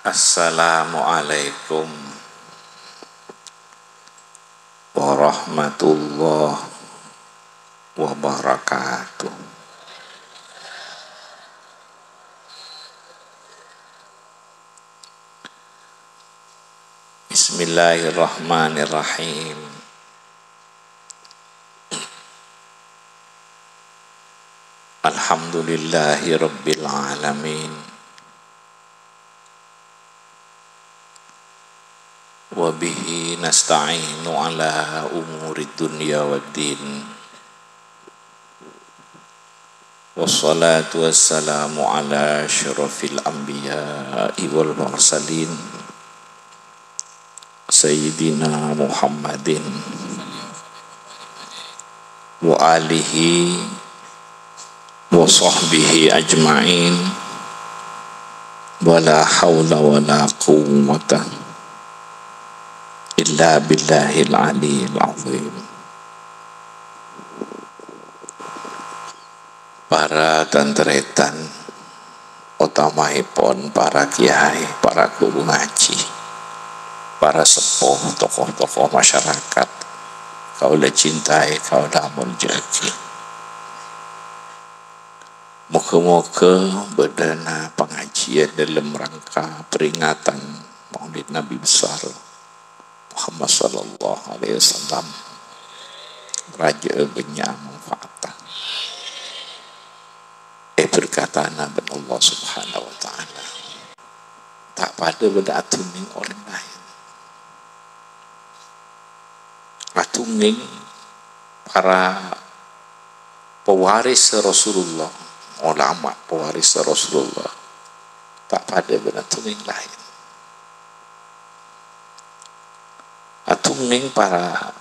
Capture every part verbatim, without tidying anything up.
Assalamualaikum warahmatullahi wabarakatuh. Bismillahirrahmanirrahim. Alhamdulillahi rabbil alamin. Wa bihi nasta'inu ala umuri dunya waddin. Wassalatu wassalamu ala asyrafil anbiya'i wal mursalin, Sayyidina Muhammadin wa alihi wa sahbihi ajma'in. Wa la haula wa la quwwata illa billahil aliyil azim. Para tan-tarètan, otamaèpon para kèyaè, para ghuru ngajhi, para seppo, tokoh-tokoh masyarakat, kaulâ cintai, kaulâ molja'aghi. Moghâ-moghâ bâdâna pangajhiyân dâlem rangka peringatan Maulid Nabi Besar Muhammad sallallahu alaihi wasallam rajâ'â bânnya' manfaat èberkatana bân Allah Subhanahu wa Ta'ala. Ta' padâ bân adhungngèng orèng laèn. Adhungngèng para pewaris Rasulullah, ulama pewaris Rasulullah, ta' padâ bân adhungngèng laèn. Adhungngèng para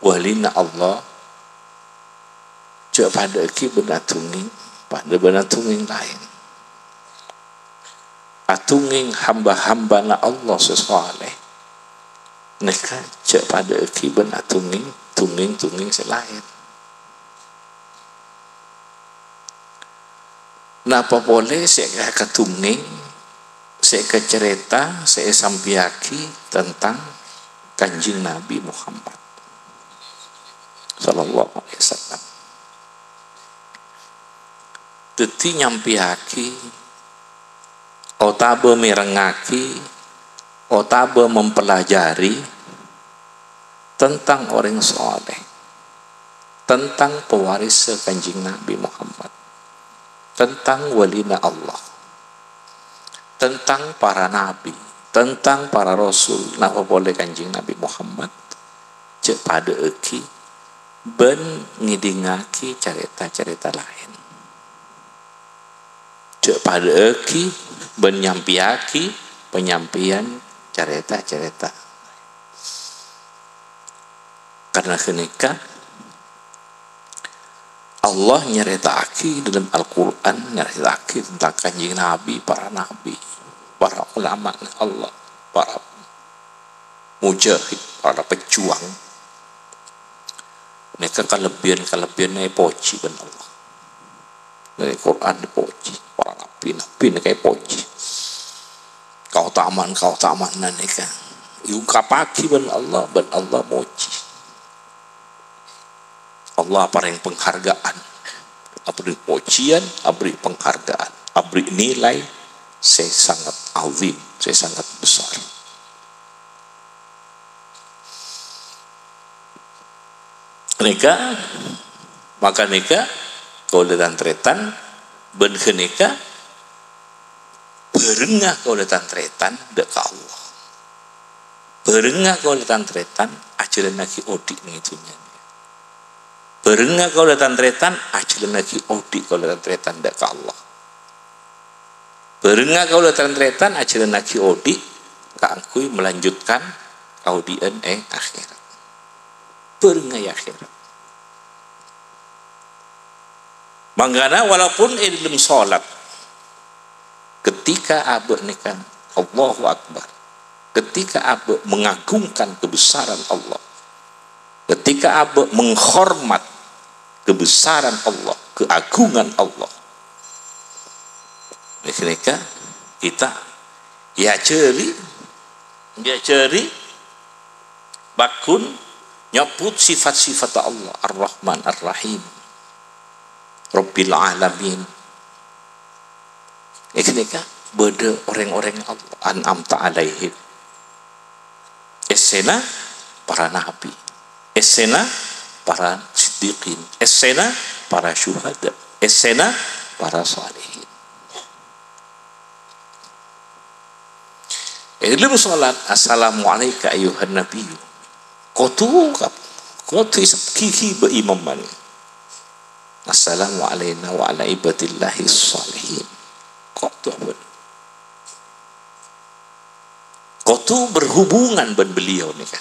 walina Allah, jhâ' padâ'aghi bân adhungngèng, padâ bân adhungngèng laèn. Adhungngèng hamba-hambana Allah sè saleh, nèka jhâ' padâ'aghi bân adhungngèng, dhungngèng-dhungngèng sè laèn. Napa polè sè èkadhungngèng, sè èkacarèta, sè èsampèyaghi tentang Kanjeng Nabi Muhammad sallallahu alaihi wasallam. Dhâddhi nyampèyaghi otabâ mèrengngaghi otabâ mempelajari tentang orèng saleh, tentang pewarissa Kanjeng Nabi Muhammad, tentang walina Allah, tentang para nabi, tentang para rasul, napa polè Kanjeng Nabi Muhammad, jhâ' padâ'aghi bân ngèdingngaghi carèta-carèta laèn. Jhâ' padâ'aghi bân nyampèyaghi panyampèyan carèta-carèta. Karna ghânèka, Allah nyarèta'aghi dâlem Al-Qur'an, nyarèta'aghi tentang Kanjeng Nabi, para nabi, para ulama Allah, para mujahid, para pejuang. Nèka kalebbiyân-kalebbiyânna èpojhi bân Allah. Dâlem Qur'an èpojhi, para nabi-nabi nèka èpojhi. Kaotaman-kaotamanna nèka èungkappaghi bân Allah, bân Allah mojhi. Allah aparèng penghargaan, aberri' pojhiyân, aberri' penghargaan, aberri' nilai sè sangat azim, sè sangat besar. Nèka, maka nèka, kaulâ tan-tarètan, bân ghânèka, bhârengnga kaulâ tan-tarètan dâ' ka Allah. Bhârengnga kaulâ tan-tarètan ajhâlannaghi odi' neng è dhunnya. Bhârengnga kaulâ tan-tarètan ajhâlannaghi odi' kaulâ tan-tarètan dâ' ka Allah. Bhârengnga kaulâ tan-tarètan ajhâlannaghi odi' kaangghuy melanjutkan kaodi'ân è akhèrat. Bhârengnga è akhèrat. Mangkana, walaupun è dâlem salat, ketika abâ' nèka Allahu Akbar, ketika abâ' mengagungkan kebesaran Allah, ketika abâ' menghormat kebesaran Allah, keagungan Allah, nèka kita, Èajhâri, èajhâri, pagghun nyebbhut sifat-sifat Allah, Ar-Rahman, Ar-Rahim, Rabbil Alamin. È ghânèka bâdâ orèng-orèng Allah, an'amta 'alaihim. Èssèna para nabi, èssèna para siddiqin, èssèna para syuhada, èssèna para shalihin. È dâlem shalat, "Assalamu alaika ayyuhan nabiyyu." Kodhu kap-, kodhu isep gigi bâ' imam mani. "Assalamu alaina wa ala ibadillahi shalihin." Kodhu apa? Kodhu berhubungan bân beliau nèka.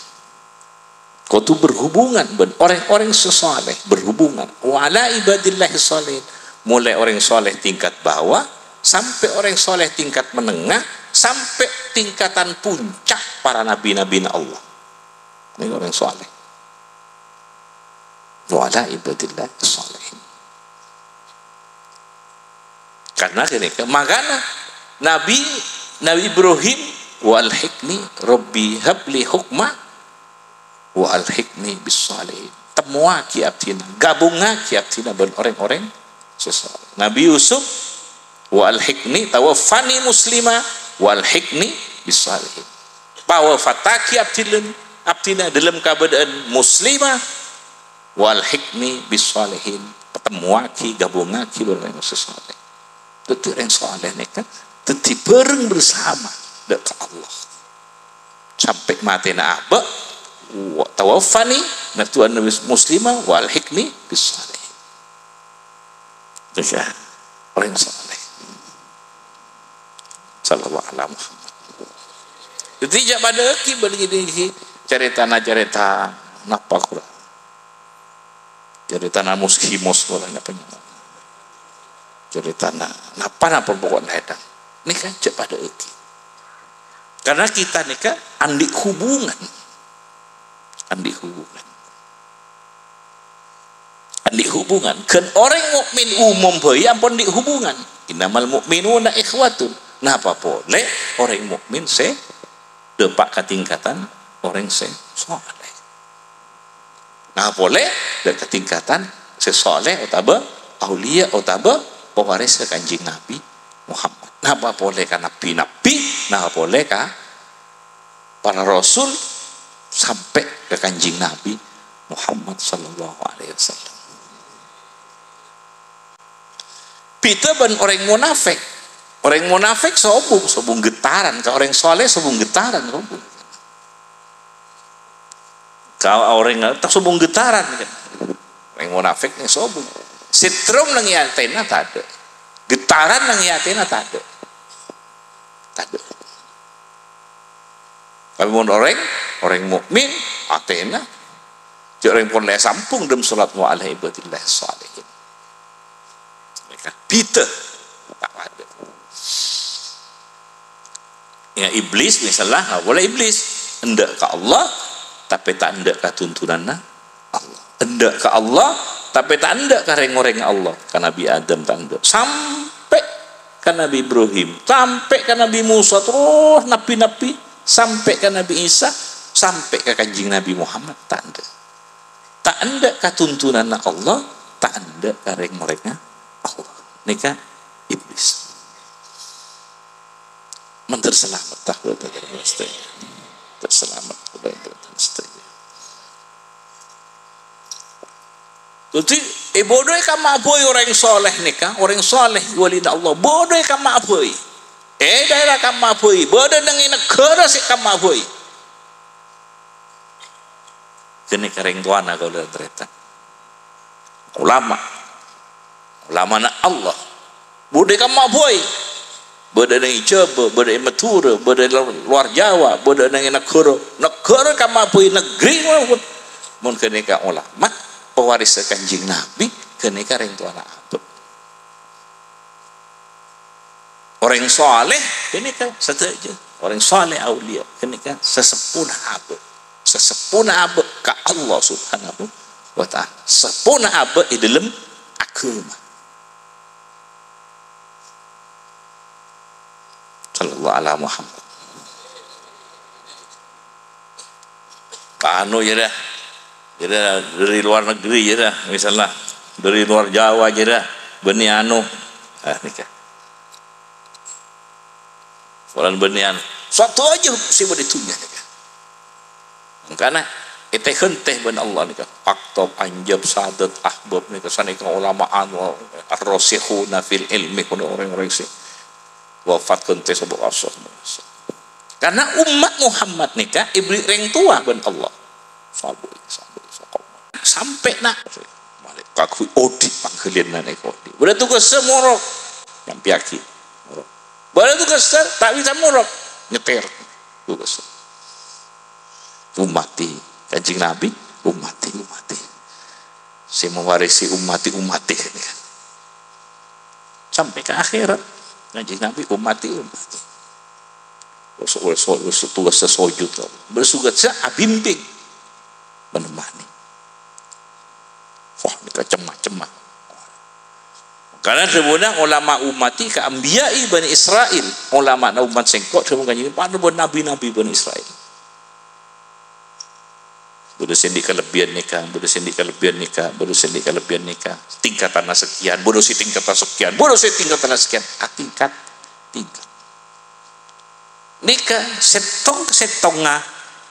Kodhu berhubungan bân orèng-orèng sè saleh, berhubungan. "Wa ala ibadillahi shalihin." Molaè orèng saleh tingkat bawah, sampè' orèng saleh tingkat menengah, sampè' tingkatan puncak para nabi-nabina Allah. Nèka orèng saleh. "Wa ala ibadillahi shalihin." Karena ghânèka, makana Nabi, Nabi Ibrahim, "Wa alhiqni, Rabbi habli hukma, wa alhiqni bis shalihin." Temmowaghi abdhina, ghâbungaghi abdhina bân orèng-orèng sè saleh. Nabi Yusuf, "Wa alhiqni, tawaffani muslima, wa alhiqni bis shalihin." Pawafataghi abdhina, abdhina dâlem kabâdâ'ân muslima, "Wa alhiqni bis shalihin." Patemmowaghi, ghâbungaghi bân orèng sè saleh. Dhâddhi orèng saleh nèka dhâddhi bhâreng bersama dâ' ka Allah. Sampè' matèna abâ', wa-, "Tawaffani, nabtuwan muslima, wa alhiqni bis shalihin." Itu ya, orèng saleh. Sallallahu ala Muhammad. Dhâddhi jhâ' padâ ghi bâli nèka carètana carèta napa, Qur'an. Carètana Muskimos, polana apa napa? Carètana napa-napa pokokna èdhâng. Nèka jhâ' padâ ghi. Karena kita nèka andi' hubungan. Andi' hubungan. Andi' hubungan. Ghân orèng mukmin umum bhâi ampon andi' hubungan. "Innamal mu'minuna ikhwatun." Napa polè orèng mukmin sè dâpa' ka tingkatan orèng sè saleh? Napa polè dâ' ka tingkatan sè saleh otabâ auliya otabâ pawarès Kanjeng Nabi Muhammad? Napa polè ka nabi-nabi? Napa polè ka para rasul sampè' ka Kanjeng Nabi Muhammad sallallahu alaihi wasallam. Bhidhâ bân orèng munafik. Orèng munafik sobung, sobung getaran. Ka orèng saleh sobung getaran, sobung. Ka orèng ta' sobung getaran, kan. Orèng munafik nèng sobung. Sè terrong nèng è atèna tadâ'. Getaran nèng è atèna tadâ'. Tadâ'. Tapè mon orèng, orèng mukmin, atèna. Jhâ' orèng polè sampung dâlem shalat, "Wa ala ibadillah shalihin." Mèka bhidhâ. Ta' padâ. Ya, iblis, misalnya, napa polè iblis? Endâ' ka Allah, tapè ta' endâ' ka tuntunanna Allah. Endâ' ka Allah, tapè ta' endâ' ka rèng-orèng Allah. Ka Nabi Adam ta' endâ'. Sampè' ka Nabi Ibrahim, sampè' ka Nabi Musa, terros nabi-nabi, sampè' ka Nabi Isa, sampè' ka Kanjeng Nabi Muhammad, ta' endâ'. Ta' endâ' ka tuntunanna Allah, ta' endâ' ka rèng-orèngnga Allah. Nèka iblis. Mandhâr salamet, ta' bhunten sadhâjâ. Mandhâr salamet, bhunten sadhâjâ. Dhâddhi, èbâdâ'â kamma bhâi orèng saleh nèka, orèng saleh walina Allah, bâdâ'â kamma bhâi. È dhaèra kamma bhâi, bâdâ nèng è naghârâ sè kamma bhâi. Ghânèka rèng towana kaulâ tarètan. Ulama. Ulamana Allah. Bâdâ kamma bhâi. Bâdâ nèng è Jhâbâ, bâdâ è Madhurâ, bâdâ è lo-, lowar Jawa, bâdâ nèng è naghârâ. Naghârâ kamma bhâi, negri mawon. Mon ghânèka ulama, pawarissa Kanjeng Nabi, ghânèka rèng towana abâ'. Orèng saleh ghânèka sadhâjâ. Orèng saleh auliya ghânèka saseppona abâ'. Saseppona abâ' ka Allah Subhanahu wa Ta'ala. Seppona abâ' è dhâlem aghâma. Sallallahu ala Muhammad. Anu, jârèya, jârèya dâri luar negeri, jârèya, misalnya dâri luar Jawa, jârèya, bânnè anu. Ah, nèka. Polana bânnè anu. Sadhâjâ sè bâdâ è dhunnya nèka. Mangkana ètè-ghântè bân Allah nèka. Aktab, anjab, sadat, ahbab nèka, sanèka ulama anu, ar-rasikhuna fil ilmi, kono orèng-orèng sè wafat ghântè sabâ' asor. Karena umat Muhammad nèka èbherri' rèng towa bân Allah. Sabâ', sabâ', sabâ'. Sampè' na-, malè kaangghuy odi' pangghâliyân nèka odi'. Bâdâ tugassa morok, nyampèyaghi. Morok. Bâdâ tugassa ta' bisa morok, nyètèr. Tugassa. Ummati. Kanjeng Nabi, ummati, ummati. Sè mawarisi ummati, ummati. Sampè' ka akhèrat. Kanjeng Nabi, ummati, ummati. Terros, terros, terros tugassa sojud. Bersugud sa abimbing. Menemani. Wah, nèka cem-macemma. Karena dhâbuna ulama ummati ka anbiya'i Bani Israil. Ulamana umat sèngko' dhâbuna kanjeng padâ bân nabi-nabi Bani Israil. Bâdâ sè andi' kalebbiyân nèka, bâdâ sè andi' kalebbiyân nèka, bâdâ sè andi' kalebbiyân nèka. Tingkatanna sakèyan, bâdâ sè tingkatanna sakèyan, bâdâ sè tingkatanna sakèyan. Atingkat-tingkat. Nèka sèttong-sèttongnga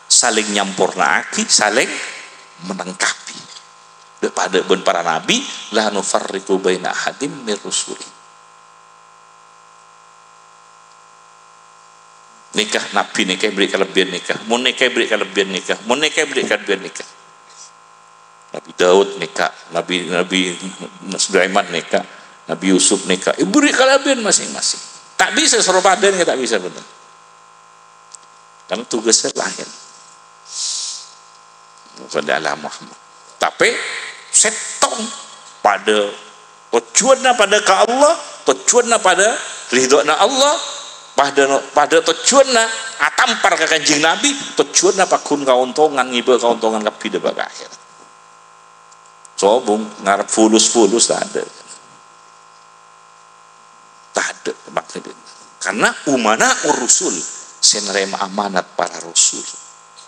salèng nyampornaaghi, salèng melengkapi. Dâ-, padâ bân para nabi, "La nufarriqu baina ahadim min rusuli." Nèka nabi nèka èbherri' kalebbiyân nèka, mon nèka èbherri' kalebbiyân nèka, mon nèka èbherri' kalebbiyân nèka. Nabi Daud nèka, Nabi, Nabi Sulaiman nèka, Nabi Yusuf nèka, èbherri' kalebbiyân masing-masing. Ta' bisa soro padâ nèka, ta' bisa bhunten. Karena tugassa laèn. Shalli ala Muhammad. Tapè sèttong padâ tojjhuwânna padâ ka Allah, tojjhuwânna padâ ridhâna Allah, padâ, padâ tojjhuwânna atampar ka Kanjeng Nabi, tojjhuwânna pagghun kaontongan, ngibâ kaontongan kabbhi dâpa' ka akhèrat. Sobung, ngarep fulus-fulus, tadâ'. Tadâ' maksudnya. Karena umana ur-rusul, sè narèma amanat para rasul.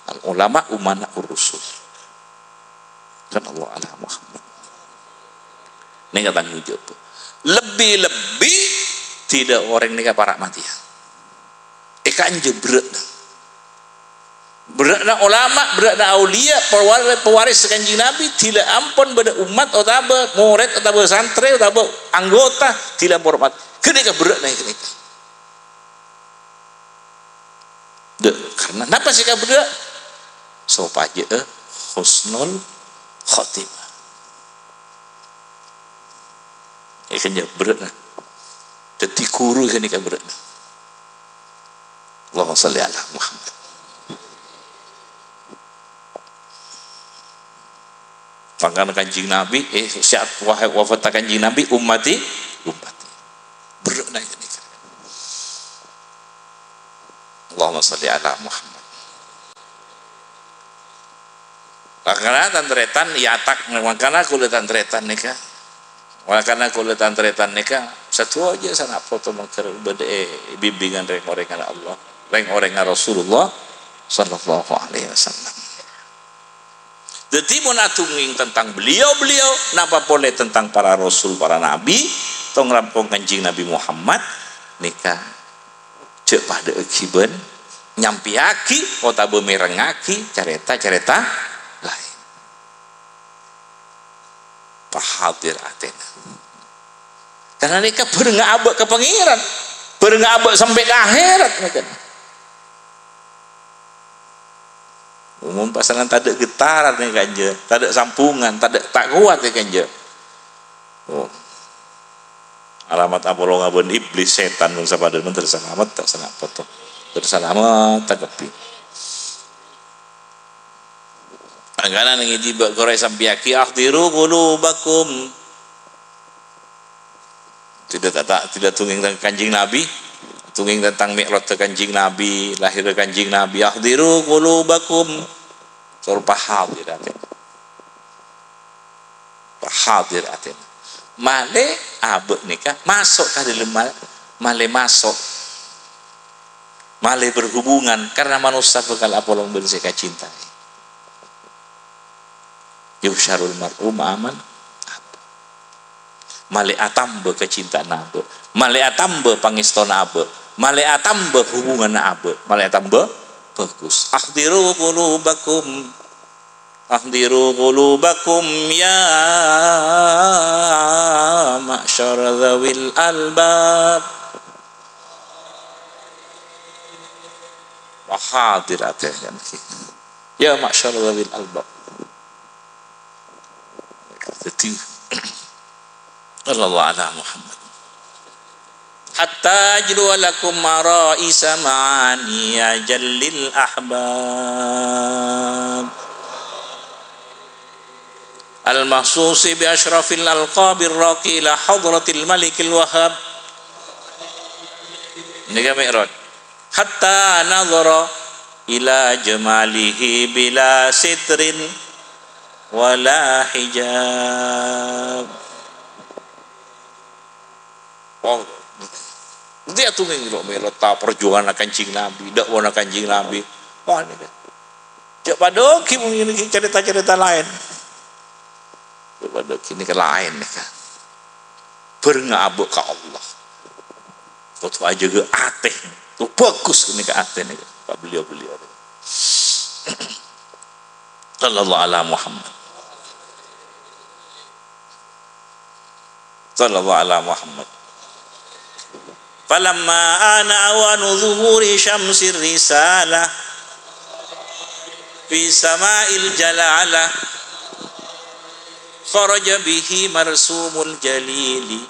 Al-ulama umana ur-rusul. Kan Allah ala Muhammad. Nèka tanggung jawab. Lebbi-lebbi tidak orèng nèka para' matèya. È kanja berrâ'na. Berrâ'na ulama, berrâ'na auliya, pewar-, pewaris Kanjeng Nabi, dhila ampon bâdâ ummat otabâ morèd otabâ santrè otabâ anggota, dhila ampon hormat. Ghânèka berrâ'na ghânèka. Dâ-, karena napa sè kaberrâ'? Sopajâ'â husnul khotimah. È kanja berrâ'na. Dâddhi ghuru ghânèka berrâ'na. Allahumma shalli ala Muhammad. Mangkana Kanjeng Nabi, eh, saat wah-, wafatta Kanjeng Nabi, "Ummati, ummati." Berrâ'na ghânèka. Allahumma shalli ala Muhammad. Mangkana tan-tarètan, ya tak, mangkana kaulâ tan-tarètan nèka. Mangkana kaulâ tan-tarètan nèka, sadhâjâ sana' poto mangkèr bâdâ è bimbingan rèng-orèngnga Allah, rèng-orèngnga Rasulullah sallallahu alaihi wasallam. Dâddhi, mon adhungèng tentang beliau-beliau, napa polè tentang para rasul, para nabi, tong rampong Kanjeng Nabi Muhammad, nèka jhâ' padâ'âghi bân nyampèyaghi otabâ mèrengngaghi carèta-carèta laèn. Pahadir atèna. Karena nèka bhârengnga abâ' ka Pangèran, bhârengnga abâ' sampè' ka akhèrat nèka. Mon pasalan tadâ' getaran è kanja, tadâ' sambungan, tadâ', ta' kowat è kanja. Oh. Alamat apolonga bân iblis, sètan, bân sapadâna terros salamet, ta' sana' poto. Terros salamet, ta' kabbhi. Angkana nèng ijibâ korè sampèyaghi, "Ahdiru qulubakum." Tidak, ta-, ta-, tidak tongèng tentang Kanjeng Nabi, tongèng tentang mi'rajda Kanjeng Nabi, lahirra Kanjeng Nabi. "Ahdiru qulubakum." Soro pahadir atèna. Pahadir atèna. Malè abâ' nèka maso' ka dâlem mal-, malè maso'. Malè berhubungan, karena manossa bhâkal apolong bân sè èkacintai. Yuhsyarul mar'u ma'a man ahabba. Malè atamba kacintaanna abâ', malè atamba pangèstona abâ', malè atamba hubunganna abâ', malè atamba bhâghus. Ahdiru qulubakum, ahdiru qulubakum ya ma'syar dzawil albab. Wah, hadir atè kan. Ya ma'syar dzawil albab. Jadi, sallallahu ala Muhammad. Hatta ajluwa lakum mara'isa ma'ani ya jallil ahbab. Al-makhsusi bi asyrafil alqabir raqi ila hadratil malikil wahhab. Nèka mi'raj. Hatta nadhara ila jamalihi bila sitrin wala hijab. Wah, dhâddhi atungèng lo' mèlo ta' parjuwânganna Kanjeng Nabi, dhâ'wâna Kanjeng Nabi. Wah, nèka. Jhâ' padâ ghi' mon nèka carèta-carèta laèn. Jhâ' padâ ghi' nèka laèn nèka. Bhârengnga abâ' ka Allah. Kodhu ajâgâ atè. Kodhu bhâghus nèka atè nèka ka beliau-beliau. Sallallahu ala Muhammad. Sallallahu ala Muhammad. Falamma ana awanu zuhuri syamsir risalah fi sama'il jalalah, kharaja bihi marsumul jalili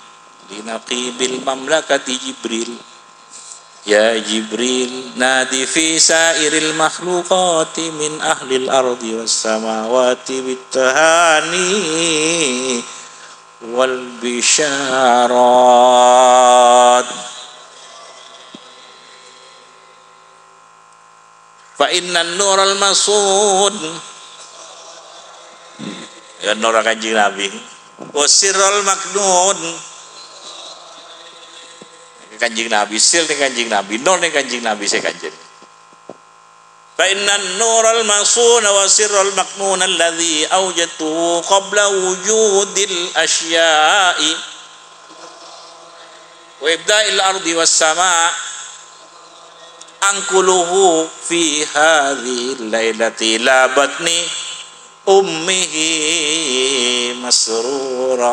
li naqibil mamlakati Jibril. Ya Jibril, nadi fi sa'iril makhluqati min ahlil ardi was samawati bit tahani wal bisyarat. Fa innan nural maqsud, ya, nurra Kanjeng Nabi. Wa sirral maknun, Kanjeng Nabi, sir nèng Kanjeng Nabi, nur nèng Kanjeng Nabi sè Kanjeng. Fa innan nural maqsud wa sirral maknun alladzi awjadtuhu qabla wujudil asya'i wa ibda'il ardi was sama', anquluhu fi hadhil lailati ila batni ummihi masrura.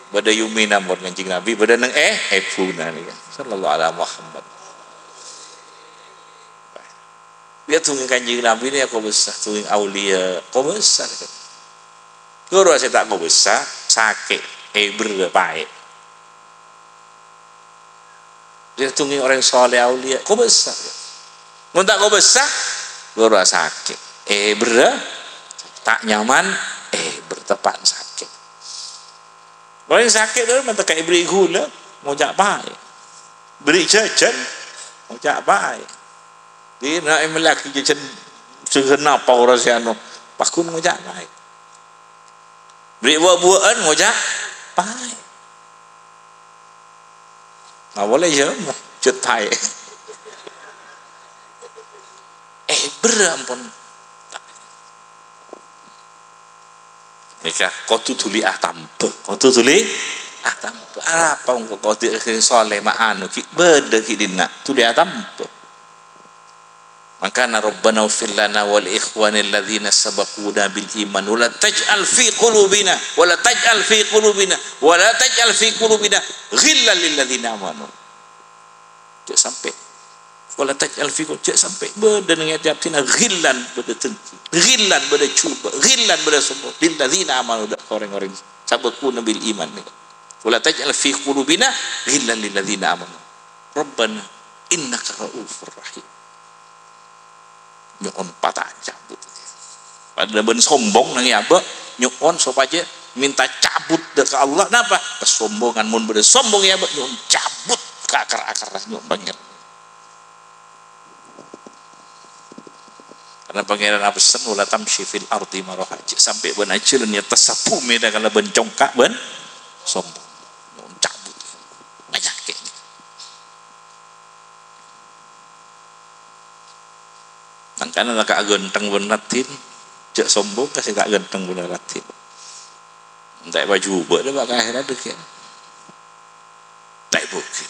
Bâdâ yumina mon Kanjeng Nabi, bâdâ nèng, eh, èbhuna nèka. Sallallahu ala Muhammad. Ya, dhungèng Kanjeng Nabi nèka kobâsa, dhungèng auliya kobâsa nèka. Ghuru sè ta' kobâsa, sakè', èbher, paè'. Yâ, dhungèng orèng soleh auliya, kobâsa. Mon ta' kobâsa, ghuru sakè', èbher, ta' nyaman, èbher, teppa'na sakè'. Orèng sakè' terro mènta ka èbherri' ghulâ, ngoca' paè'. Bherri' jhâjhân, ngoca' paè'. Dina èmellèyaghi jhâjhân sè napa ora sè anu, pagghun ngoca' paè'. Bherri' bua'-bua'an, ngoca' paè'. Nah, polè yâ, mojhut paè'. Eh, bherrâ ampon. Nèka, kodhu dhuli atamba. Kodhu dhuli atamba. Arapa engko' kodhu sè soleh ma' anu, ghi' bâdâ ghi' dinna'. Dhuli atamba. Mangkana, "Rabbana ighfir lana wa li ikhwanil ladzina sabaquna bil iman, wa la taj'al fi qulubina, wa la taj'al fi qulubina, wa la taj'al fi qulubina ghillan lil ladzina amanu." Jhâ' sampè'. Wa la taj'al fi qul-, jhâ' sampè' bâdâ nèng è atè abdhina ghillan, bâdâ dengki, ghillan, bâdâ jhubâ', ghillan, bâdâ sombong, lil ladzina amanu, dâ' ka orèng-orèng sabaquna bil iman. Wa la taj'al fi qulubina ghillan lil ladzina amanu. Rabbana innaka ra'ufur rahim. Nyo'on pata cabut. Padahal bân sombong nèng è abâ', nyo'on sopajâ minta cabut dâ' ka Allah. Napa? Kasombongan. Mon bâdâ sombong è abâ', nyo'on cabut ka akar-akarra, nyo'on Pangèran. Karna Pangèran apessen, "Wa la tamsyi fil ardi maraha." Jhâ' sampè' bân ajhâlân è attassa bhumè dâ' kalabân congka' bân sombong. Nyo'on cabut. Panyakèt. Nang Karna la ka' ghântheng bân raddhin, jhâ' sombong ka sè ta' ghântheng bân raddhin. Enta' èpajhubâ' dâ' ka ahèrat dâggi'. Ta' èbâghi.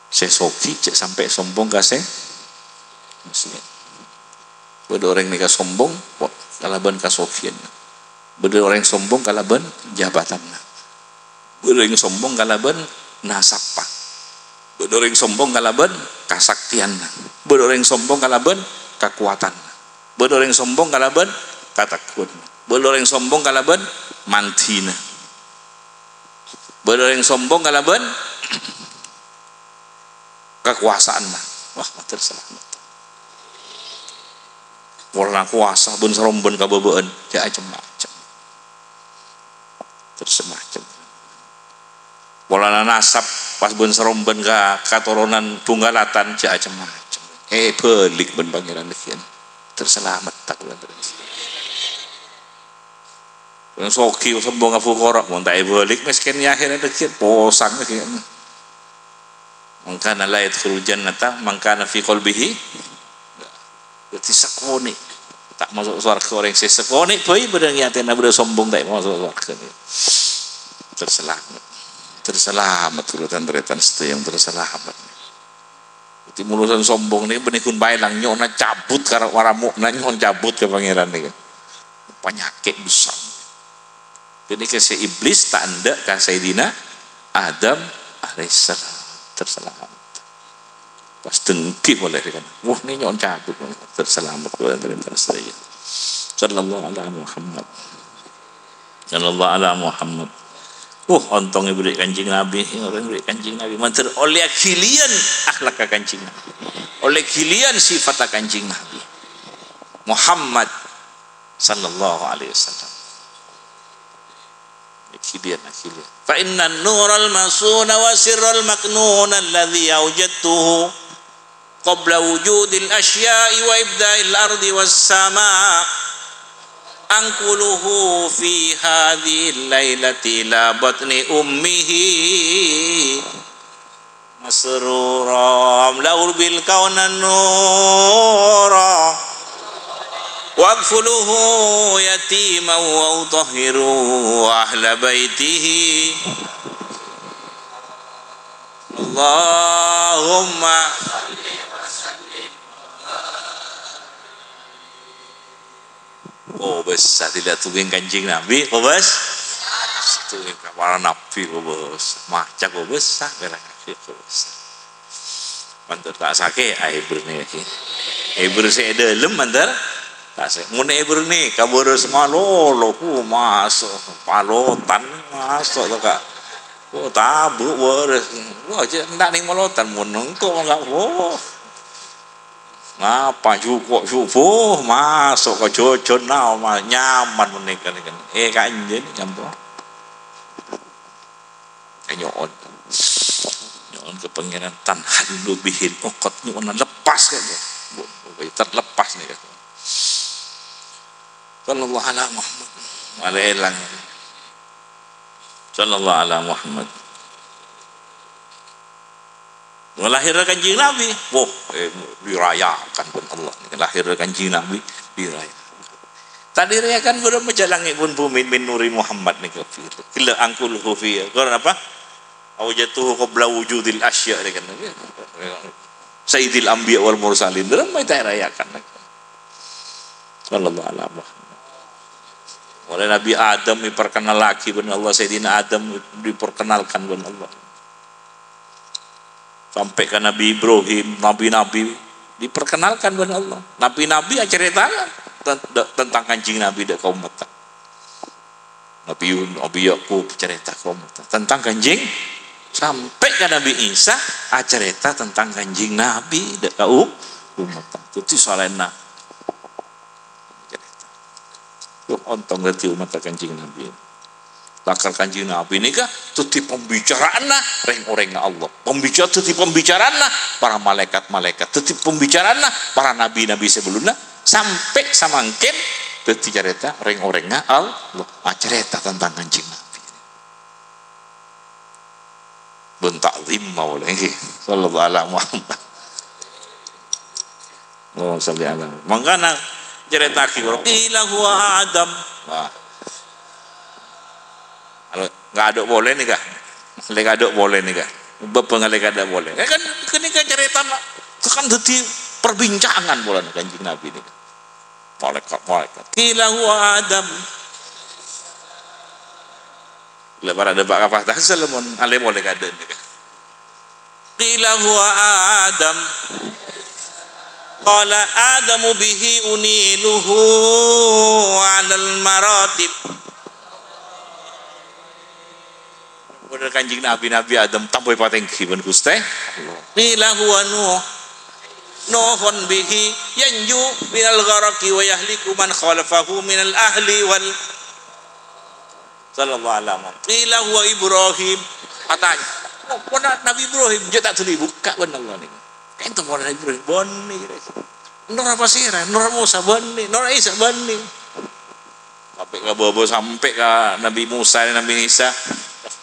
Sè soghi jhâ' sampè' sombong ka sè miskin. Bâdâ orèng nèka sombong kalabân kasoghiyân. Bâdâ orèng sombong kalabân jabatanna. Bâdâ orèng sombong kalabân nasabhâ. Bâdâ orèng sombong kalabân kasaktèyanna. Bâdâ orèng sombong kalabân kakowadhânna. Bâdâ orèng sombong kalabân kategghuwânna. Bâdâ orèng sombong kalabân mandhina. Bâdâ orèng sombong kalabân kakowasaanna. Wah, mator salamet. Polana kowasa bân sarombân kabâbâ'ân, jhâ' cem-macem. Terros macem. Polana nasab pas bân sarombân ka katoronan bhungkalatan, jhâ' cem-macem. Èbâlik bân Pangèran lèghiyân. Terros salamet ta' kaulâ terros. Soghi sombong ka fuqara, mon ta' èbâlik miskin è ahèrat lèghiyân, posang lèghiyân. Man kana la yadkhulul jannata man kana fi qalbihi. Dhâddhi sakonè' ta' maso' sowarghâ orèng sè sakonè' bhâi bâdâ è atèna bâdâ sombong ta' maso' sowarghâ. Terros salamet. Terros salamet, kaulâ tan-tarètan sadhâjâ, terros salamet. Dhâddhi, mon urusan sombong nèka bânnè ghun paèlang, nyo'ona cabut ka ra-, waramo'na, nyo'on cabut ka Pangèran nèka. Panyakèt besar. Ghânèka sè Iblis ta' endâ' ka Sayyidina Adam alaihissalam. Terros salamet. Pas dengghi polè rèya. Wah, nè nyo'on cabut. Terros salamet polè, terros salamet. Sallallahu ala Muhammad. Sallallahu ala Muhammad. Uh, ontong èberri' Kanjeng Nabi, orèng èberri' Kanjeng Nabi. Mandhâr ollè ghiliyân akhlakka Kanjeng Nabi. Ollè ghiliyân sifatta Kanjeng Nabi Muhammad sallallahu alaihi wasallam. Ghiliyân, ghiliyân. Fa innan nural masuna wa sirral maknuna alladzi aujadtuhu qabla wujudil asya'i wa ibda'il ardi was sama'. Anquluhu fi hadzihil lailati ila batni ummihi masrura, amla'u bil kauna nura, wa aghfuluhu yatiman wa utahhiru ahla baitihi. Allahumma. Kobâsa, dila tunggung Kanjeng Nabi, kobâsa. Tunggung ka para nabi, kobâsa. Maca kobâsa, mèrengngaghi kobâsa. Mandhâr ta' sakè', aèbâr nè lagi. Aèbâr sè è dâlem mandhâr ta' sakè'. Mon aèbâr nè, kabârâs malolo, ku maso', palotan, maso' to ka. Oh, tabu' bârâs. Wah, jhâ' enda' nèng malotan, mon engko' mangka, oh. Ngapa juko' subuh, maso' ka jhâjhâna, ma-, nyaman menèka, nèka. Eh, kanjeng, nyampon. Eh, nyo'on. Nyo'on ka Pangèran, tanhallu bihil uqad, nyo'ona lepas ka'dinto. Bu, bu, terlepas nèka. Sallallahu ala Muhammad. Malèlang. Sallallahu ala Muhammad. Lahèrra Kanjeng Nabi, wah, eh, dirayakan bân Allah. Lahèrra Kanjeng Nabi dirayakan. Ta' dirayakan bârâmma jhâ' langngè' bân bhumè min nuri Muhammad nèka. Ghellâ' anquluhu fi. Karana apa? Aujadtuhu qabla wujudil asya' nèka. Sayyidil Anbiya wal Mursalin. Bârâmma ta' èrayakan. Sallallahu ala Muhammad. Mulai Nabi Adam diperkenalaghi bân Allah, Sayyidina Adam diperkenalkan bân Allah. Sampè' ka Nabi Ibrahim, nabi-nabi diperkenalkan bân Allah. Nabi-nabi acarèta ten-, tentang Kanjeng Nabi dâ' ka ommatta. Nabi Yun-, Nabi Yakub carèta ka ommatta tentang Kanjeng, sampè' ka Nabi Isa acarèta tentang Kanjeng Nabi dâ' ka um-, ommatta. Dhâddhi salaènna carèta. Yo, ontong dhâddhi ommatta Kanjeng Nabi. Lakar Kanjeng Nabi nèka dhâddhi pembicaraanna rèng-orèngnga Allah. Pembicara-, dhâddhi pembicaraanna para malaèkat-malaèkat. Dhâddhi pembicaraanna para nabi-nabi sabellunna. Sampè' samangkèn dhâddhi carèta rèng-orèngnga Allah. Acarèta tentang Kanjeng Nabi. Bân ta'zim mawlana, ngghi. Sallallahu ala Muhammad. Allahumma shalli ala. Mangkana carèta'aghi, qila huwa Adam. Wah. Kalau nggak ada boleh nih, kah? Lè ada boleh nih, kah? Bâbâ ngalè kada boleh. Eh, kan, kènè' kan carètana, kan dhâddhi perbincangan polana Kanjeng Nabi nèka. Malaikat-malaikat. Qila huwa Adam. Lè para dâpa' ka Pak Tahsel mon alè polè kadhâ' nèka. Qila huwa Adam. Qala Adamu bihi uniluhu alal maratib. Bener Kanjeng Nabi, Nabi Adam tambâ èpatèngghi bân Ghustè. Qila huwa Nuh. Nuhun bihi yanju minal gharaqi wa yahliku man khalafahu minal ahli wal Sallallahu alaihi wasallam. Qila huwa Ibrahim. Katanya, oh, pona Nabi Ibrahim, jhâ' ta' dhuli bukka' bân Allah nèka. Ento pona Nabi Ibrahim, bânnè. Nora pasèra, nora Musa, bânnè, nora Isa, bânnè. Sampè' ka bâbâ, sampè' ka Nabi Musa, Nabi Isa.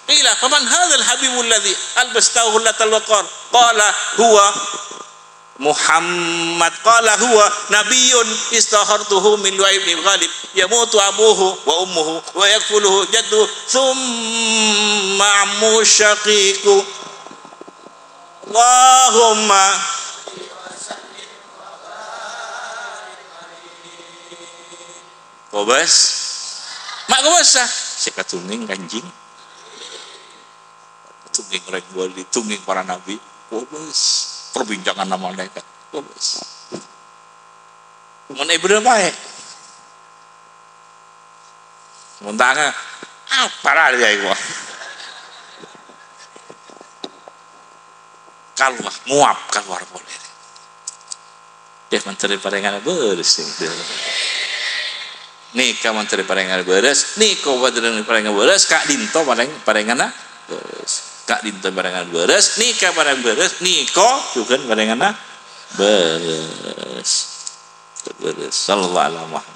Qila, faman hadzal habibul ladzi albastahu hullatal waqar? Qala huwa Muhammad. Qala huwa nabiyyun istakhartuhu min Lu'ay bin Ghalib, yamutu abuhu wa ummuhu wa yakfuluhu jadduhu, thumma ammuhu syaqiqu. Allahumma. Kobâs. Ma' kobâsa. Sè kadhungèng Kanjeng. Tungèng rèng wali, tungèng para nabi. Wah, bes. Perbincangan malaikat. Wah, bes. Mon Ibnu Baik. Mon tangan, apa lali ya iku? Kalowar, nguap kalowar polè. Deh, mandhâr parèngana bârâs nèka. Nèka mandhâr parèngana bârâs, nèka mandhâr parèngana bârâs, ka'dinto parèng-, parèngana bârâs. Ka'dinto parèngana bârâs, nèka parèng bârâs, nèka jhughân parèngana bârâs. Bârâs. Sallallahu ala Muhammad.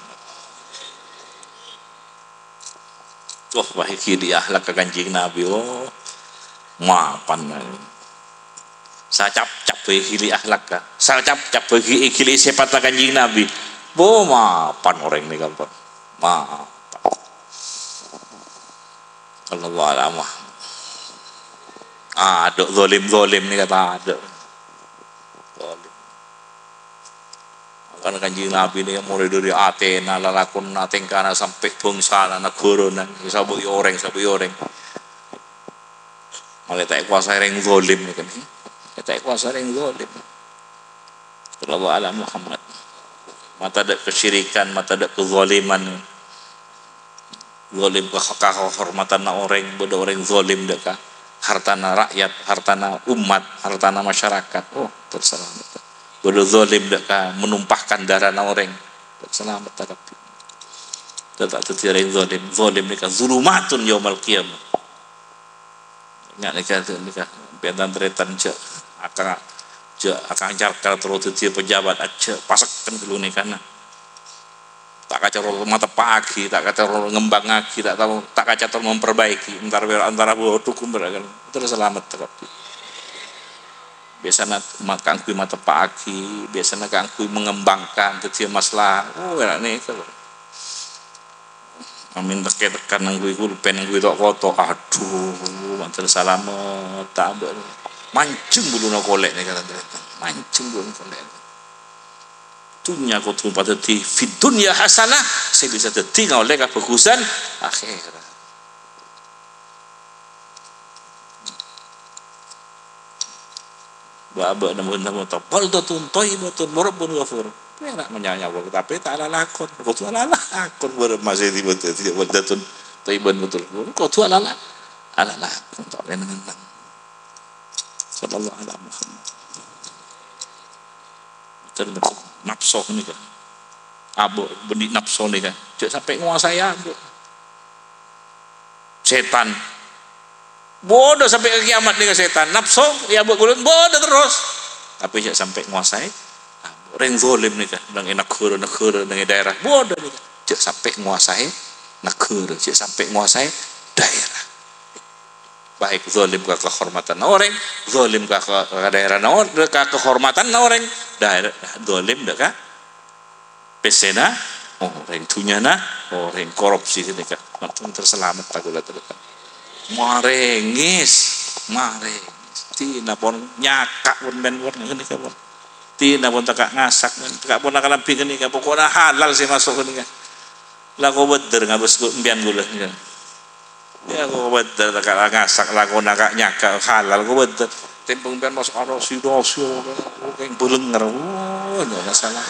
Wah, wah, èghili'i akhlakka Kanjeng Nabi, oh. Mapan. Sacap-cap èghili'i akhlakka. Sacap-cap èghi-, èghili'i sèpatta Kanjeng Nabi. Bo, mapan orèng nèka, Pak. Mapan. Sallallahu alaihi wasallam. Adhu, zalim-zalim nèka tadâ'. Zalim. Kan Kanjeng Nabi nèka mulai dâri atèna, lalakonna, tèngkana, sampè' bângsana, naghârâna, èsabâ'i orèng, èsabâ'i orèng. Molaè ta' èkowasaè rèng zalim nèka nèka. Ta' èkowasaè rèng zalim. Sallallahu ala Muhammad. Ma' tadâ' kasyirikan, ma' tadâ' kezaliman. Zalim ka, ka kahormatanna orèng, bâdâ orèng zalim dâ' ka hartana rakyat, hartana umat, hartana masyarakat. Oh, terus salamet. Bâdâ zalim dâ' ka menumpahkan darana orèng. Terus salamet kabbhi. Tètè dhâddhi orèng zalim. Zalim nèka zulumatun yaumal qiyamah. Nya nèka, nèka, bân tan-tarètan jhâ' aka-, jhâ' akang carkal terro dhâddhiyâ pejabat, ajjhâ' pasekken ghâllu nèkana. Ta' kacoro mateppa'aghi, ta' kacoro ngembangngaghi, ta' tao, ta' kacoro memperbaiki, entar wèra-, antara budhuk, terus salamet kabbhi. Biasana ma-, kaangghuy mateppa'aghi, biasana kaangghuy mengembangkan, dhâddhiyâ maslahah. Oh, wèra nèka. Amin tekka-tekka ngangghuy pulpen, ngangghuy to'-koto'. Adhu, manten salamet, ta' bâ-, manjeng buluna kolè' nèka, tan-tarètan. Manjeng buluna kolè'. Dhunnya kodhu padhâddhi fid dunya hasanah, sè bisa dhâddhi ngaollè kabhâghusân akhèrat. Bâ-, bâ-, namo-, namo ta-, baldatun thayyibatun wa rabbun ghafur. Pèra' manyanyawal, tapè ta' alalakon. Kodhu alalakon, bârâmma sè tiba-, tiba-, baldatun thayyibatun. Kodhu alala-, alalakon, ta' kènèng. Sallallahu ala Muhammad. Betul, betul. Napso nèka. Abâ' bânnè napso nèka. Jhâ' sampè' ngowasaè abâ'. Sètan. Bâdâ sampè' ka kiamat nèka sètan. Napso, ya, abâ' ghulun, bâdâ terros. Tapè jhâ' sampè' ngowasaè. Rèng zalim nèka, neng è naghârâ-naghârâ, neng è daerah. Bâdâ nèka. Jhâ' sampè' ngowasaè naghârâ, jhâ' sampè' ngowasaè daerah. Baik zalim ka kahormatanna orèng, zalim ka, ka, ka dhaèrana or-, ka kahormatanna orèng, dhaèra-, zalim dâ' ka pèssèna orèng, dhunnyana orèng, korupsi ghânèka. Mantèn terselamet ta' kaulâ, terus. Marèngès, marèngès. Dinah pon nyaka' pon bân pon ghânèka pon. Dinah pon tèka' ngasak, tèka' pon kalambhi ghânèka. Pokokna halal sè maso' ghânèka. La kobâdâr ngabâs ku-, empiyan kaulâ. Yâ, kobâdâr tèka' ngasak, lakona ka' nyaka' halal, kobâdâr. Tèmbhâng empiyan maso' aro sido-sido, kèng bâlengngèr. Oh, nyo masalah.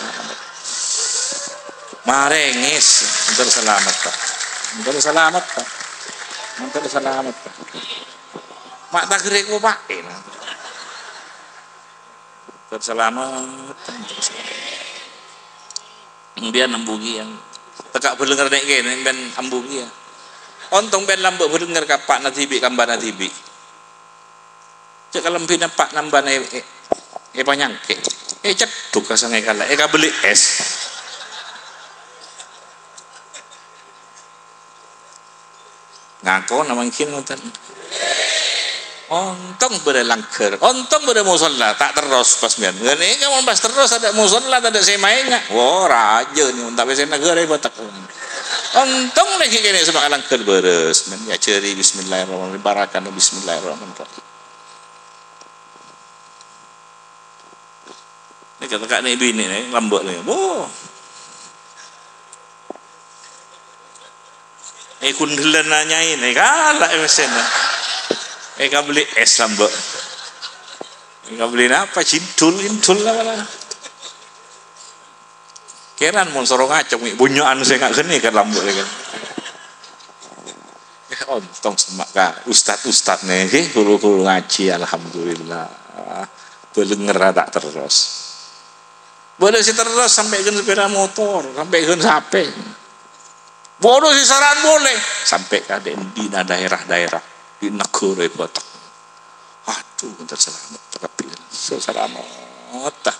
Marèngès, mantèn salamet, Pak. Mantèn salamet, Pak. Mantèn salamet, Pak. Ma' ta' ghârèk, Pak. Terselamet, terselamet. Empiyan ambu kèya. Tèka' bâlengngèr nè' kènè, empiyan ambu kèya. Ontong empiyan lambâ' bâlengngèr ka eppa'na dhibi', ka embana dhibi'. Cè' kalambhina eppa'na embana è-, è-, èpanyangkè'. Èceddhuk ka sangèkalla, èkabelli es. Ngakona mangkèn ngontèn. Ontong bâdâ langghâr, ontong bâdâ mosolla, ta' terros pas mèyan. Ghânèka mon pas terros tadâ' mosolla, tadâ' sè maènga'. Wo, rajâ nè, mon ta' pèssèna ghârè bâtek. Ontong lagi kènè' sè ma' langghâr bârâs, mèn èajhâri bismillahirrahmanirrahim, barakana bismillahirrahmanirrahim. Nè, kata ka'nè binè nè, lambâ' nè. Wo. È, ghundhellâna nyaè nè, kala' è pèssèna. Èkabelli es lambâ'. Èkabelli napa? Cindhul, cindhul napa la? Kèran mon soro ngacong, mè' bunyo'an sè nga' ghânèka lambâ' nè kan. Eh, ontong semma' ka ustad-ustad nè, ghi, ghuru-ghuru ngajhi, alhamdulillah. Bâlengngèr ta' terros. Bâdâ sè terros sampè' ghân sepeda motor, sampè' ghân sapè. Bâdâ sè sara'an polè, sampè' ka dhi'-, dhinna' daerah-daerah, dhi' naghârâ bâtek. Aduh, mantèn salamet, kabbhi. Salamet, ta.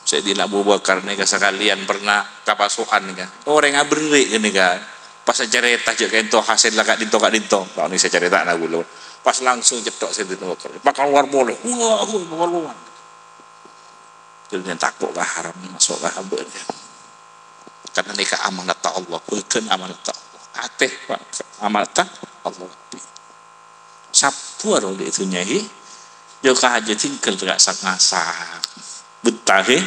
Sayyidina Abu Bakar nèka sakalèyan pernah kapaso'an nèka. Orèng aberri' nèka. Pas acarèta jâ' ka'dinto hasèlla ka'dinto-ka'dinto. Laonan sè carètana ghulâ. Pas langsung cèthok Sayyidina Abu Bakar. Pakalowar polè. Wah, wah, pakalowar. Jârèya tako' ka haram, maso' ka abâ'. Karna nèka amanatta Allah, bhâdhân amanatta Allah. Atè, Pak, amanatta Allah. Sabbhur odi' dhunnya, he. Jâ' kajâ tinggal tèka' sak-ngasak. Betta, he.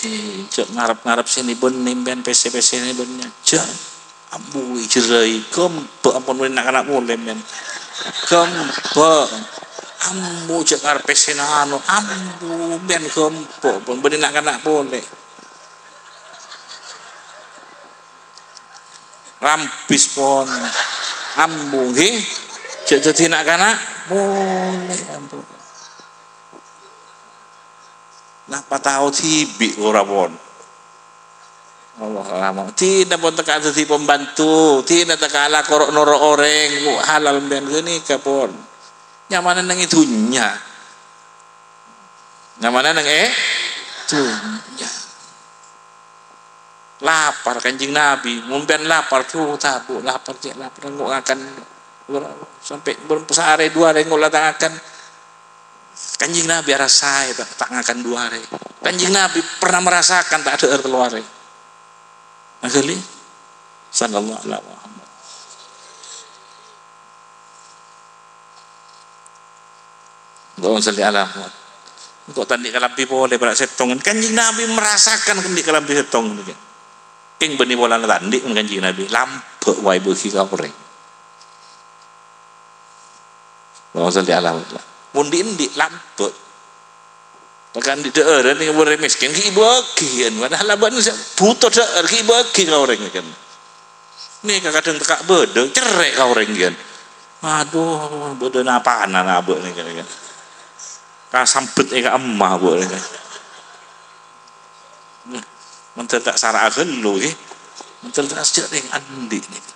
He, jâ' ngarep-ngarep sè nè bân nèmbèn pèssè-pèssè nè bân nyajâ. Ambu, jârèya, ghâmbhâ' ampon bânnè na'-kana' polè, men. Ghâmbhâ'. Ambu, jâ' ngarep pèssèna anu. Ambu, men ghâmbhâ' ampon bânnè na'-kana' polè. Rampis pon. Ambu, ngghi. Jâ' dhâddhi na'-kana' polè, ambu. Napa tao dhibi' ora pon. Allah lama. Dina pon tèka' dhâddhi pembantu, dina tèka' alako ro'-noro' orèng, kok halal mbiyan ghânèka pon. Nyamana neng è dhunnya. Nyamana neng è dhunnya. Lapar Kanjeng Nabi, mon mbiyan lapar, duh, tabu', lapar, cè' lapar, engko' ngakan, sampè' bârâmpa saarè, du arè engko' la ta' ngakan. Kanjeng Nabi arassaè, ta', ta' ngakan du arè. Kanjeng Nabi pernah merasakan ta' dhâ'âr tello arè. Aghâli? Sallallahu alaihi Muhammad. Allahumma shalli ala Muhammad. Engko' ta' andi' kalambhi polè para' sèttongan. Kanjeng Nabi merasakan andi' kalambhi sèttong nèka. Kèng bânnè polana ta' andi' mon Kanjeng Nabi. Lambâ' waè bâgi ka orèng. Allahumma shalli ala Muhammad. Mon dhi'-, andi' lambâ'. Tèka' andi' dhâ'ârân nèng orèng mèskèn, ghi' bâgi, kan. Padahal abâ'na sè bhuto dhâ'âr, ghi' bâgi ka orèng, kan. Nèka kadhâng tèka' bâdâ, cerrè' ka orèng, kan. Aduh, bâdâ napana abâ' nèka, kan. Kasambet è ka emma abâ' nèka. Mantèn ta' sara'a ghâllu, ghi. Mantèn ta' sejjhâ' rèng andi' nèka.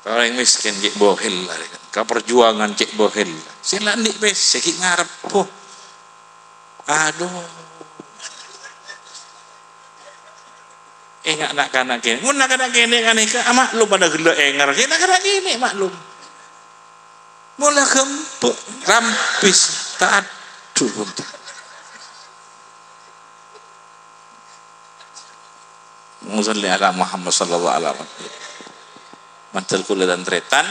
Ka orèng mèskèn cè' bohèl la, ka perjuangan cè' bohèl la. Sè la andi' pèssè ghi' ngarep, bo. Aduh. Enga' na'-kana' kènè'. Mon na'-kana' kènè' ghânèka, ah, maklum padâ ghellâ' èngèr. Kè na'-kana' kènè' maklum. Mola ghâmpang, rampis, ta' adhu pon. Allahumma shalli ala Muhammad sallallahu alaihi wasallam. Mandhâr kaulâ tan-tarètan,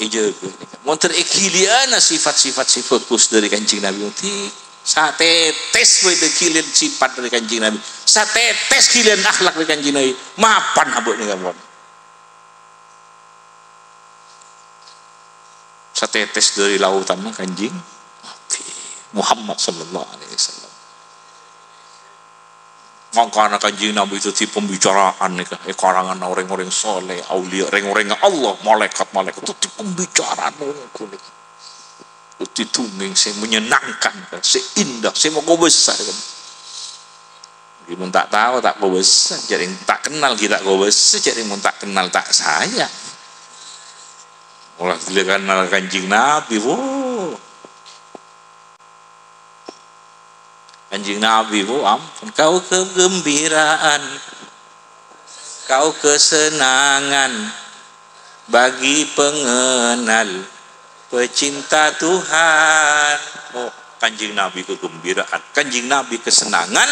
èjâgâ. Mandhâr èghili'ana sifat-sifat sè bhâghus dâri Kanjeng Nabi, satètès bhâi èghili'an sifat dâri Kanjeng Nabi, satètès ghili'an akhlak dâri Kanjeng Nabi, mapan abâ' nèka pon. Satètès dâri laotanna Kanjeng Nabi Muhammad sallallahu alaihi wasallam. Mangkana Kanjeng Nabi dhâddhi pembicaraan nèka, è kalanganna orèng-orèng soleh, aulia, rèng-orèngnga Allah, malaikat-malaikat, dhâddhi pembicaraan orèng nèka. Dhâddhi dongèng sè menyenangkan, sè indah, sè makobâsa. Ghi mon ta' tao, ta' kobâsa, jhâ' rèng ta' kennal ghi ta' kobâsa, jhâ' rèng mon ta' kennal ta' sayang. Ola ghellâ' kennal Kanjeng Nabi, wo. Kanjeng Nabi, wo, ampon. Kau kegembiraan, kau kesenangan, bagi pengenal pecinta Tuhan. Oh, Kanjeng Nabi kegembiraan, Kanjeng Nabi kesenangan,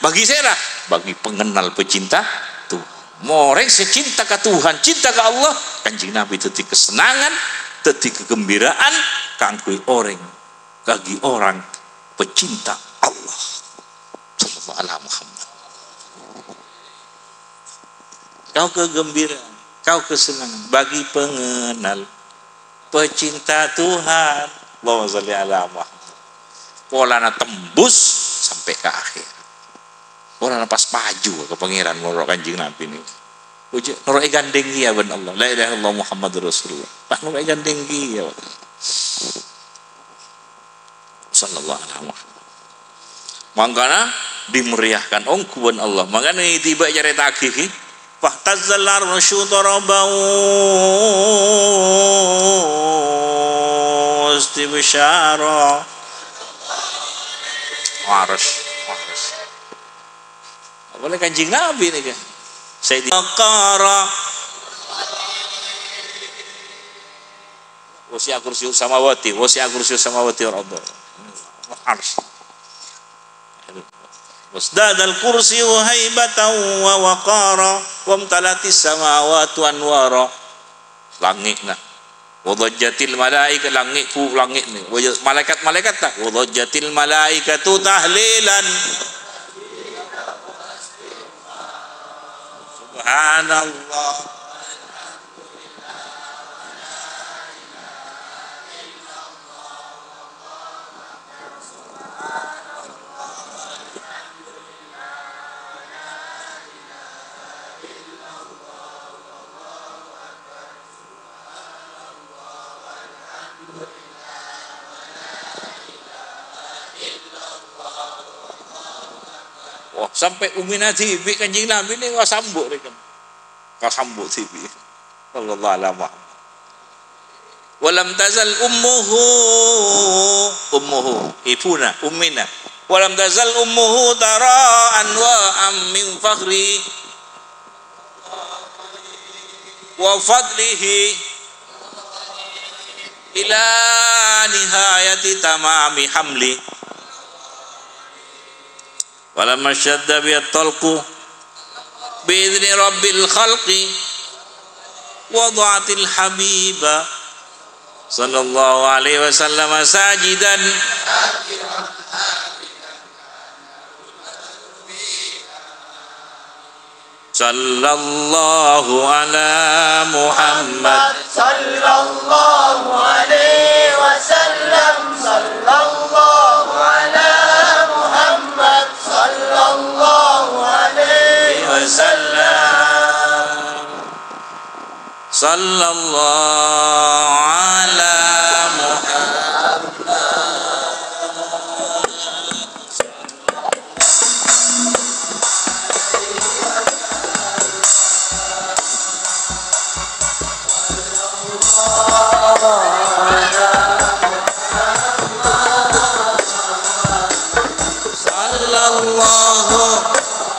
bagi sèra? Bagi pengenal pecinta Tuhan. Orèng sè cinta ka Tuhan, cinta ka Allah, Kanjeng Nabi dhâddhi kesenangan, dhâddhi kegembiraan kaangghuy orèng, bagi orang pecinta Allah. Sallallahu ala Muhammad. Kau kegembiraan, kau kesenangan bagi pengenal, pecinta Tuhan. Allahumma shalli ala Muhammad. Polana tembus sampè' ka akhèr. Polana pas paju ka Pangèran noro' Kanjeng Nabi nèka. Ojhâ' noro' èghândhèng kèya bân Allah. La ilaha illallah Muhammadur Rasulullah. Pas noro' èghândhèng kèya. Sallallahu alaihi wasallam. Mangkana dimeriahkan ongghu bân Allah. Mangkana tiba carèta'aghi, "Fahtazzal arsyu taraban wastibsyara." Arsy, arsy. Apalagi Kanjeng Nabi nèka. Sayyidina Qara. Wasi'a kursiyyuhus samawati, wasi'a kursiyyuhus samawati wal ardh. Arsy. Wazdadal kursiyyu haibatan wa waqara, wamtala'atis samawatu anwara. Langngè'na. Wa dhajjatil malaika, langngè' ku, langngè' nè. Wa ja-, malaikat-malaikatta. Wa dhajjatil malaikatu tahlilan. Subhanallah. Wah, sampè' ummina dhibi' Kanjeng Nabi nèka kasambu' rèken. Kasambu' dhibi'. Sallallahu ala Muhammad. Walam tazal ummuhu, ummuhu, ibuna, ummina. Walam tazal ummuhu tara anwa'an min fakhri wa fadlihi ila nihayati tamami hamli. Walamma syadda biyat talqu bi idzni rabbil khalqi wada'atil habiba sallallahu alaihi wasallam sajidan. Sallallahu ala Muhammad. Sallallahu alaihi wasallam. Sallallahu ala Muhammad. Sallallahu alaihi wasallam. Sallallahu ala Muhammad. Sallallahu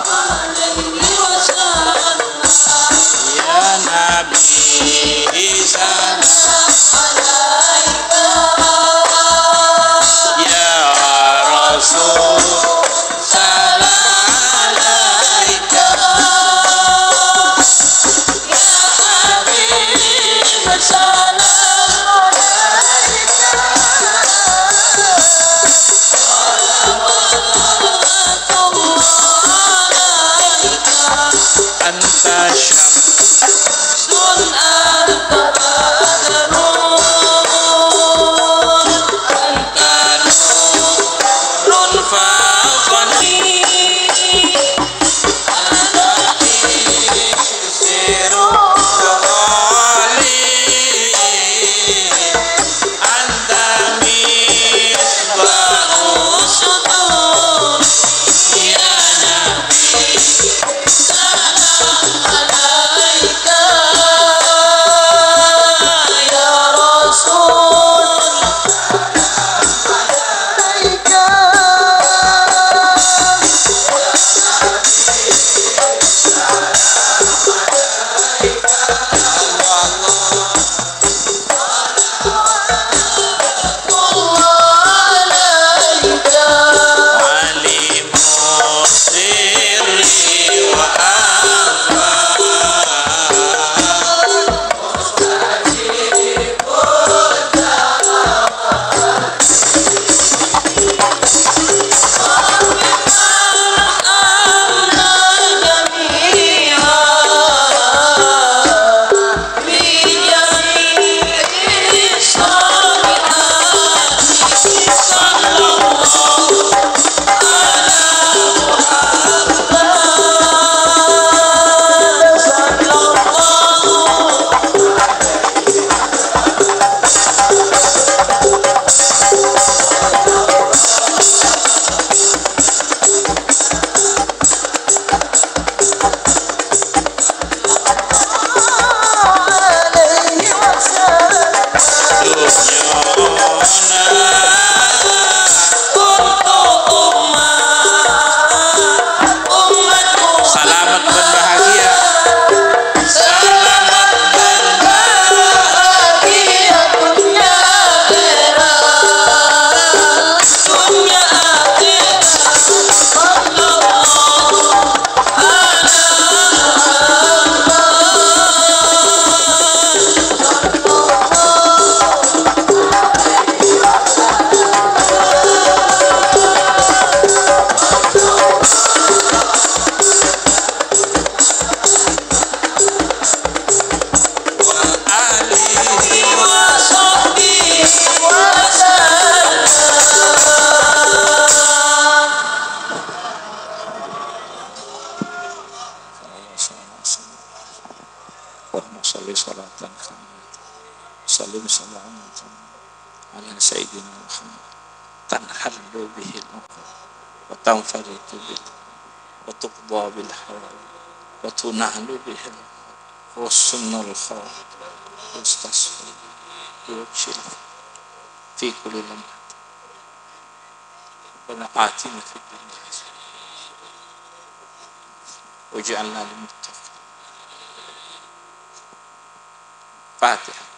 alaihi wasallam. أنت شمس، أنت بدر، أنت نور فوق النيل. Salamet bân bahagia. Salamet bân bahagia, dunya akhirat, dunya akhirat. Sallallahu ala Muhammad. وآله وصحبه وسلم. اللهم صل صلاة كاملة، وسلم سلاما تاما على سيدنا محمد، تنحل به العقد، وتنفرج به، وتقضى بالحوائج، وتنال به الغاية، وحسن الخاتمة، ويستصفى بوجه الله في كل لمحة. ربنا آتنا في الدنيا حسنة، واجعلنا للمتقين. الفاتحة.